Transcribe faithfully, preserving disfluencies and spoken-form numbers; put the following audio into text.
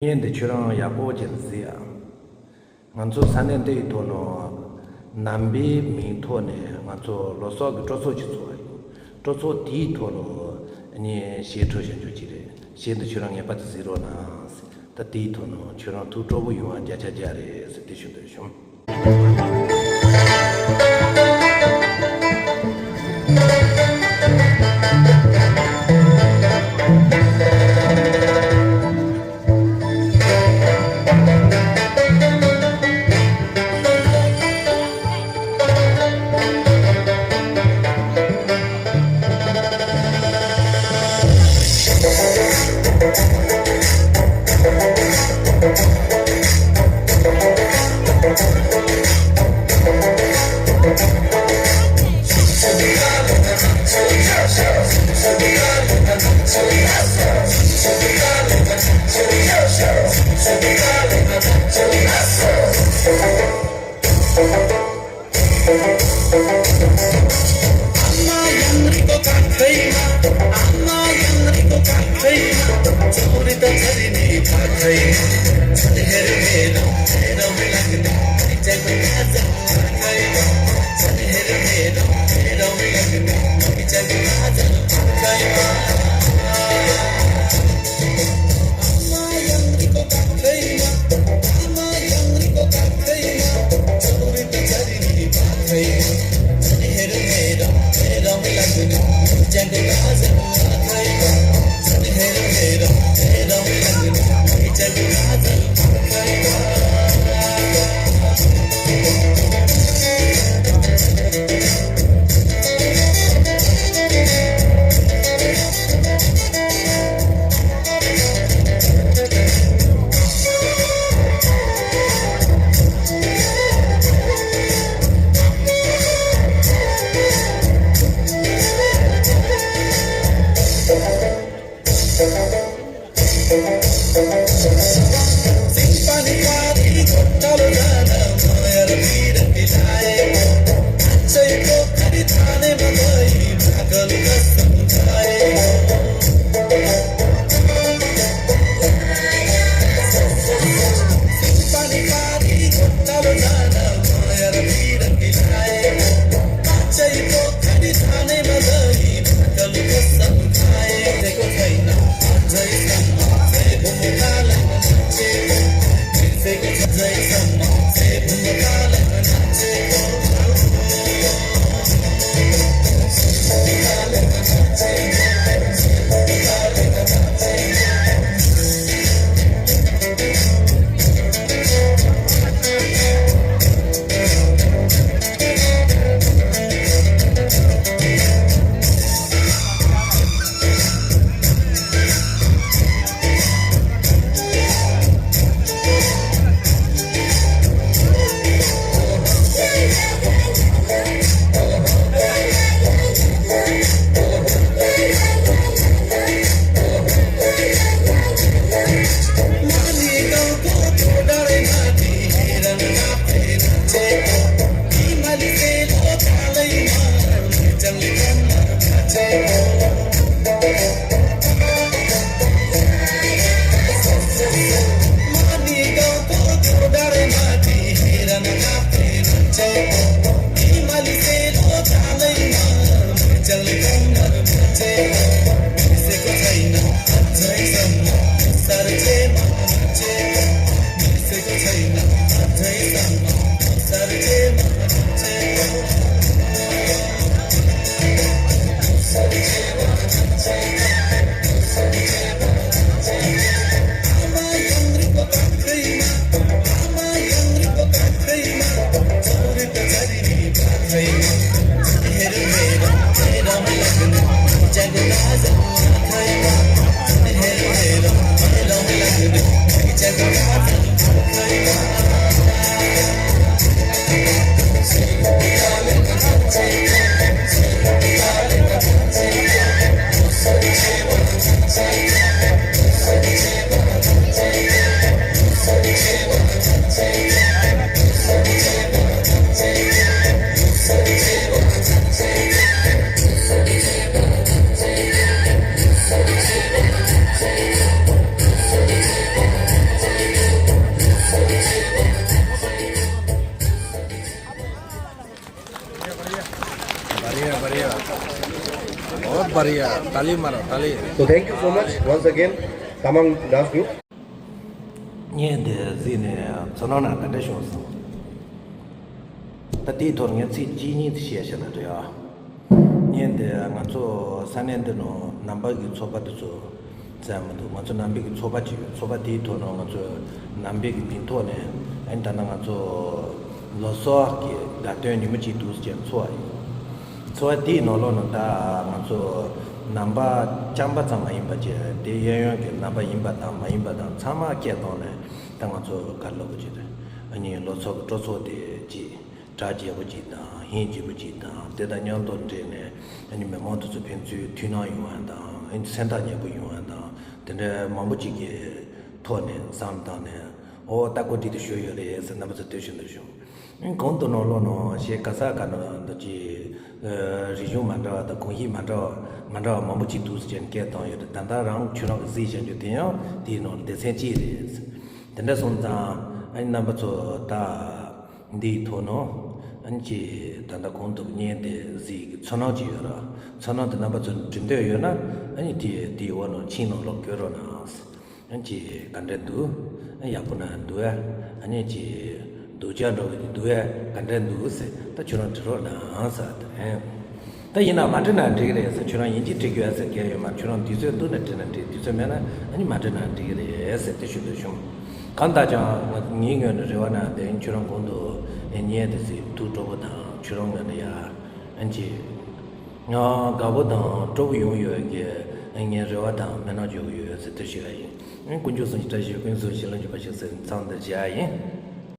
བརྙན་འདི་ཁྱོད་རང་ཡག་པོ་ཅིག་གཟིགས་ཨ། ང་ཚོ་ས་གནས་འདིའི་ཐོག་ནས་ནང་པའི་མིང་ཐོག་ནས་ང་ཚོ་ལོ་གསར་གྱི་སྤྲོ་ཚོགས་ཅིག་ཚོགས་ཡོད། སྤྲོ་ཚོགས་དེའི་ཐོག་ནས་ངས་གཞས་འཁྲབ་བཞག་རྒྱུ་ཅིག་རེད། གཞས་འདི་ཁྱོད་རང་ངེས་པར་དུ་གཟིགས་རོགས་གནང་། ད་དེའི་ཐོག་ནས་ཁྱོད་རང་ཐུགས་སྤྲོ་པོ་ཡོང་བ་བརྒྱ་ཆ་བརྒྱ་རེད་ཟེར་དེ་ཞུ་འདོད་བྱུང་། Maria, Tali Mara, Tali. So thank you so much once again, Tamang Das Group. ངས་འདི་གཟིགས་ནས་ཚོར་སྣང་ན་ག་འདྲ་བྱུང་སོང་། ད་དེའི་ཐོག་ངས་ཚིག་གཅིག་གཉིས་དེ་བཤད་བཞག་ན་འགྲིག་ཨ། ངས་འདི་ང་ཚོ་ས་གནས་འདི་ནང་ནང་པ་གི་ཚོགས་པ་དེ་ཚོ་བཙལ་མི་འདུག་ང་ཚོ་ནང་པའི་གི་ཚོགས་པ་ཅིག་ཡོད། ཚོགས་པ་དེའི་ཐོག་ནང་ང་ཚོ་ནང་པའི་གི་མིང་ཐོག་ནས་ཨ་ནི་ད་ལྟ་ང་ཚོ་ལོ་གསར་གི་དགའ་སྟོན་ཉིན་མོ་གཅིག་འདུག་ཟེར་ཚོགས་པ་ཡིན། ཚོགས་པ་དེའི་ནང་ལོགས་ནང་ད་ང་ཚོ་ནང་པ་རྐྱང་པ་ཙམ་མ་ཡིན་པ་བྱས་དེ་གཡས་གཡོན་གྱི་ནང་པ་ཡིན་པ་དང་མ་ཡིན་པ་དང་ཚང་མ་སྐད་བཏང་ནས་ད་ང་ཚོ་ག་རེ་ལབ་དགོས་ཀྱི་རེད། ཨ་ནི་ལོ་ཚོགས་ཀྱི་སྤྲོ་ཚོགས་དེ་གཅིག་གྲ་རྒྱས་པོ་གཅིག་དང་ཧིང་རྗེ་པོ་གཅིག་དང་དེ་དང་མཉམ་དུ་འབྲེལ་ནས་ཨ་ནི་མི་མང་དེ་ཚོ་ཕན་ཚུན་མཐུན་སྣང་ཡོང་བ་དང་ཨ་ནི་སེམས་ཐག་ཉེ་པོ་ཡོང་བ་དང་དེ་འདྲ་མང་པོ་གཅིག་གི་ཐོག་ནས་བསམ་བཏང་ནས་ཨོ་ད་གོ་སྒྲིག་དེ་ཞུས་ཡོད་རེད་ཟེར་རྣམ་པ་ཚོ་ལྟོས་ཤིག་འདུག་བྱུང་། གོང་དུ་ནང་ལོགས་ནང་ཞེས་ག་ས་ག་ནང་འདུག་ཅིག་རིག་གཞུང་མ་འདྲ་བ་དང་གོམས་གཤིས་མ་འདྲ་བ་མ་འདྲ་བ་མང་པོ་ཅིག་འདུག་ཟེར་ནས་སྐད་བཏང་ཡོད་རེད། ད་ལྟ་རང་ཁྱོད་རང་གི་གཟིགས་བཞག་རྒྱུ་དེ་ཡང་དེའི་ནང་ལ་སྡེ་ཚན་གཅིག་རེད། དེ་འདྲ་སོང་ཙང་ཨ་ནི་རྣམ་པ་ཚོ་ད་འདིའི་ཐོག་ནང་ཨ་ནི་ཅིག་ད་ལྟ་གོང་དུ་བརྙན་དེ་གཟིགས་ཀྱི་ཚོར་སྣང་ཅིག་ཡོད་ར། ཚོར་སྣང་དེ་རྣམ་པ་ཚོ་འབྲི་འདོད་ཡོད་ན་ཨ་ནི་དེ་དེའི་འོག་ནང་མཆན་ནང་ལོགས་བཀོད་རོགས་གནང་། ཨ་ནི་ཅིག་ག་འདྲ་འདུག་ཨ་ཡག་པོ་ན་འདུག་ཨ། ཨ་ནི་ཅིག་སྡུག་ཅག་འགྲོ་གི་འདུག་ཨ། ག་འདྲ་འདུག་ཟེར་ད་ཁྱོད་རང་འབྲི་རོགས་གནང་ཟེར་དེ་རེད། ད་ཡིན་ན་མ་འབྲི་ན་འགྲིག་གི་རེད་ཟེར། ཁྱོད་རང་ཡིན་གཅིག་འབྲི་དགོས་ཟེར་གལ་ཡོད་མ། ཁྱོད་རང་དུས་ཚོད་འདུག་ན་འབྲི་ན་འགྲིག་དུས་ཚོད་མེད་ན་ཨ་ནི་མ་འབྲི་ན་འགྲིག་གི་རེད་ཟེར་དེ་ཞུ་འདོད་བྱུང་། གང་ལྟར་ཀྱང་ངའི་ངོས་ནས་རེ་བ་ན་དེ་ཁྱོད་རང་གོང་དུ་བརྙན་དེ་གཟིགས་ཐུགས་སྤྲོ་པོ་དང་ཁྱོད་རང་ངོས་ནས་ཡ་ཨ་ནི་ཅིག་ང་དགའ་པོ་དང་སྤྲོ་པོ་ཡོང་ཡོད་ཀྱི་ངའི་རེ་བ་དང་སྨོན་ལམ་འཇོག་གི་ཡོད་ཟེར་དེ་ཞུ་ཡ་ཡིན། དཀོན་མཆོག་གསུམ་གྱི་བཀྲ་ཤིས་ཀུན་སྩལ་ཞིང་ལོངས་སྤྱོད་པ་ཞིག་ཟེར་མཚམས་འདིར་བཞག་ཡ་ཡིན།